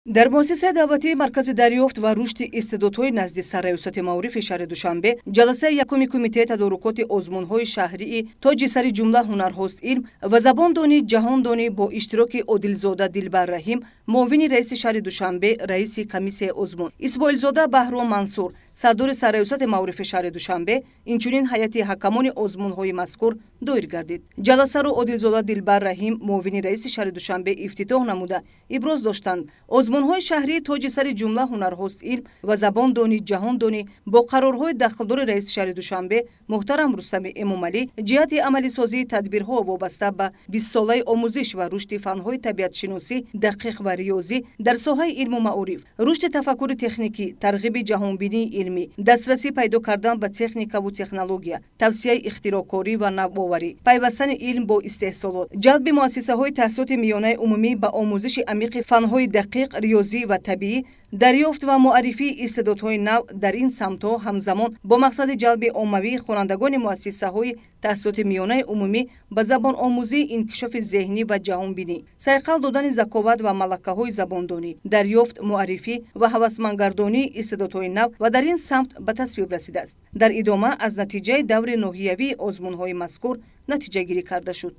Дар муассисаи давлатии Маркази дарёфт ва рушди истеъдодҳои назди Сарраёсати маорифи шаҳри Душанбе ҷаласаи якуми кумитаи тадорукоти озмунҳои шаҳрии «Тоҷи сари ҷумла ҳунарҳост илм ва забондонӣ ҷаҳондонӣ» бо иштироки Одилзода Дилбар Раҳим, муовини раиси шаҳри Душанбе, раиси комиссияи озмун, Исмоилзода Баҳром Мансур, сардори Сарраёсати маорифи шаҳри Душанбе, инчунин ҳайати ҳакамони озмунҳои мазкур доир гардид. Ҷаласаро Одилзода Дилбар Раҳим, муовини раиси шаҳри Душанбе, ифтитоҳ намуда, иброз доштанд: озмунҳои шаҳрии «Тоҷи сари ҷумла ҳунарҳост илм ва забондонӣ ҷаҳондонӣ» бо қарорҳои дахлдори раиси шаҳри Душанбе муҳтарам Рустами Эмомалӣ ҷиҳати амалисозии тадбирҳо вобаста ба 20-солаи омӯзиш ва рушди фанҳои табиатшиносӣ, дақиқ ва риёзӣ дар соҳаи илму маориф, рушди тафаккури техникӣ, тарғиби ҷаҳонбинии илмӣ, дастрасӣ пайдо кардан ба техникаву технология, тавсияи ихтироъкорӣ ва навоварӣ, пайвастани илм бо истеҳсолот, ҷалби муассисаҳои таҳсилоти миёнаи умумӣ ба омӯзиши амиқи фанҳои дақиқ, риёзӣ ва табиӣ, дарёфт ва муаррифии истеъдодҳои нав дар ин самтҳо, ҳамзамон бо мақсади ҷалби оммавии хонандагони муассисаҳои таҳсилоти миёнаи умумӣ ба забономӯзӣ, инкишофи зеҳнӣ ва ҷаҳонбинӣ, сайқал додани заковат ва малакаҳои забондонӣ, дарёфт, муаррифӣ ва ҳавасмандгардонии истеъдодҳои нав ва дар ин самт ба тасвиб расидааст. Дар идома аз натиҷаи даври ноҳиявии озмунҳои мазкур натиҷагирӣ карда шуд.